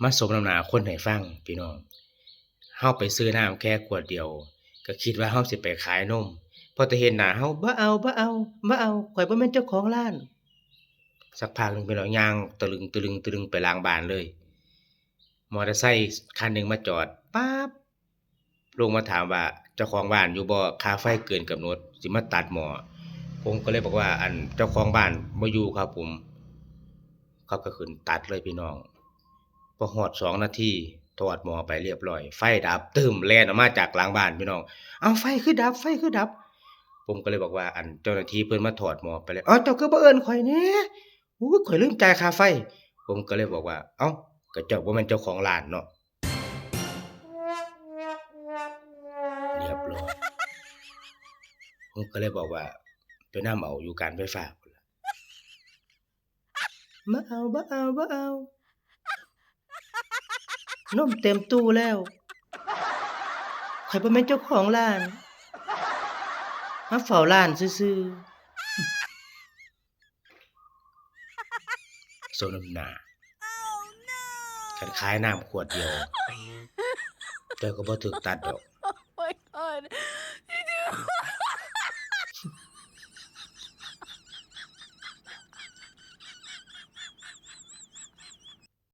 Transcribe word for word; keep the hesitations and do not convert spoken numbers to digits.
มาสมน้ำหน้าคนให้ฟังพี่น้อง เฮาไปซื้อน้ำแค่ขวดเดียว ก็คิดว่าเฮาสิไปขายนม พอแต่เห็นหน้าเฮา "บ่เอา บ่เอา บ่เอา ข้อยบ่แม่นเจ้าของร้าน" สักพักหนึ่งพี่น้อง ย่างตะลึง ตะลึง ตะลึงไปหลังบ้านเลย มอเตอร์ไซค์คันหนึ่งมาจอดปั๊บ ลงมาถามว่า "เจ้าของบ้านอยู่บ่ ค่าไฟเกินกำหนด สิมาตัดหม้อ" ผมก็เลยบอกว่า "อัน เจ้าของบ้านบ่อยู่ครับผม" เขาก็ขึ้นตัดเลยพี่น้อง พอฮอดสองนาที ถอดหม้อไปเรียบร้อย ไฟดับตึ้ม แล่นออกมาจากหลังบ้านพี่น้อง "เอ้า ไฟคือดับ ไฟคือดับ" ผมก็เลยบอกว่า "อัน เจ้าหน้าที่เพิ่นมาถอดหม้อไปแล้ว" "เอ้า เจ้าคือบ่เอิ้นข้อยแหน่" "โอ้ย ข้อยลืมจ่ายค่าไฟ" ผมก็เลยบอกว่า "เอ้า ก็เจ้าบ่แม่นเจ้าของร้านเนาะ" เรียบร้อย ผมก็เลยบอกว่า "ไปนำเอาอยู่การไฟฟ้าพุ้นล่ะ" "บ่เอา บ่เอา บ่เอา นมเต็มตู้แล้ว ข้อยบ่แม่นเจ้าของร้าน มาเฝ้าร้านซื่อๆ" สมน้ำหน้า คันขายน้ำขวดเดียว เจ้าก็บ่ถูกตัดดอก